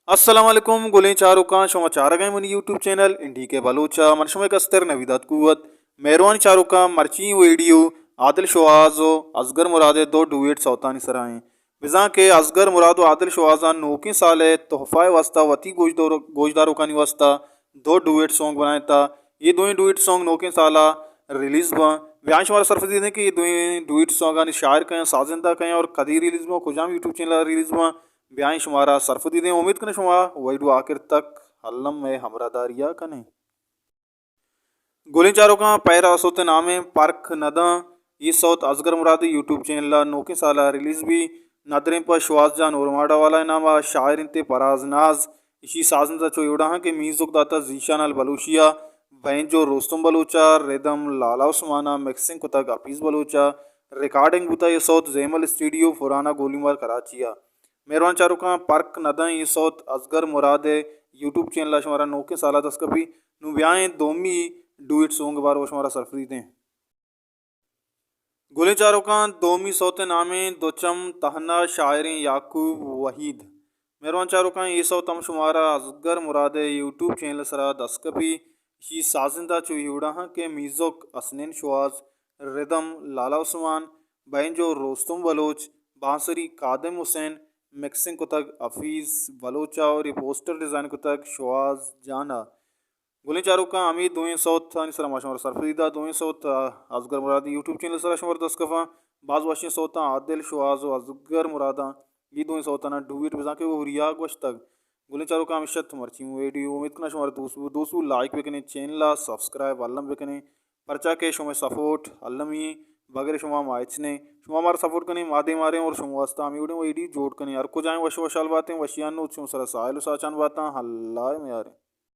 السلام علیکم گلیں چاروکاں، شما چارگ ءَ منی یوٹیوب چینل انڈی کے بلوچ ءَ۔ من شمئے کستر نویدات قوت۔ مہروانی چاروکاں، مرچی ویڈیو عادل شوہاز و اصغر مراد ءِ دو ڈویٹ سوتانی سرا ایں۔ بزاں کہ اصغر مراد و عادل شوہاز ءَ نوکیں سال ءِ تحفہ ءِ واستہ وتی گوشدار-، گوشداروکانی واستہ دو ڈویٹ سونگ بنائینتا۔ اے دوئیں ڈویٹ سونگ نوکیں سال ءَ ریلیز باں۔ بیائیں شمارا سرپدی دیں کہ اے دوئیں ڈویٹ سونگانی شاعر کئے ایں، سازندہ کئے ایں اور کدی ریلیز باں، کجام یوٹیوب چینل ءَ ریلیز باں۔ بیائیں شمارا سرپدی دیں۔ امید کنیں شما ویڈیو آخر تک الم ءِ ہمراہ داری ءَ کنیں۔ گلیں چاروکاں، پہرا سوت ءِ نام ایں پرک نداں۔ اے سوت اصغر مراد ءِ یوٹیوب چینل ءَ نوکیں سال ءَ ریلیز بی۔ ندریں پہ شواز جان اورماڑہ والا ءِ نام ءَ، شاعر انت فراز ناز۔ ایشی سازندہ چو ایوڑا ہاں کہ میوزک داتا ذیشان البلوشی ءَ، بینجو روستم بلوچ ءَ، ردم لالا عثمان ءَ، مکسنگ کتگ حفیظ بلوچ ءَ، ریکارڈنگ بوتا اے سوت زیمل اسٹوڈیو پرانا گولیمار کراچی ءَ۔ مہروان چاروکاں، پرک نداں اے سوت اصغر مراد ءِ یوٹیوب چینل ءَ شمارا نوکیں سال ءَ دست کپی۔ نوں بیائیں دومی ڈویٹ سونگ ءِ بارو ءَ شمارا سرپدی دیں۔ گلیں چاروکاں، دومی سوت ءِ نام ایں دو چم تہنا، شاعر ایں یعقوب وحید۔ مہروان چاروکاں، اے سوت ہم شمارا اصغر مراد ءِ یوٹیوب چینل ءِ سرا دست کپی۔ ایشی سازندہ چو ایوڑا ہاں کہ میوزک حسنین شواز، ردم لالا عثمان، بینجو روستم بلوچ، بانسری خادم حسین، مکسنگ کتگ حفیظ بلوچ ءَ اور اے پوسٹر ڈیزائن کتگ شواز جان ءَ۔ گلیں چاروکاں، ہمے دوئیں سوتانی سرا ما شمارا سرپدی دات۔ دوئیں سوت، آ، اصغر مراد ءِ یوٹیوب چینل ءِ سرا شمارا دست کپاں۔ باز وشیں سوتاں عادل شوہاز و اصغر مراداں۔ اے دوئیں سوتاناں ڈویٹ بزاں کہ ہوریا گوشتگ۔ گلیں چاروکاں، ہمیش ات مرچی ویڈیو۔ امید کناں شمارا دوست بو، دوست بو لائک بکنیں، چینل ءَ سبسکرائب الم بکنیں، پرچا کہ شمئے سپورٹ المی ایں، بغیر شما ما ہچ نیں۔ شما مارا سپورٹ کنیں، ما دیما رئیں اور شما واسطہ ہمے وڑیں ویڈیو جوڑ کنیں۔ ہر کجائیں وش وشحال باتیں، وشیانی نود شمئے سرا ساہیل و ساچان باتاں۔ اللہ ءِ میاریں۔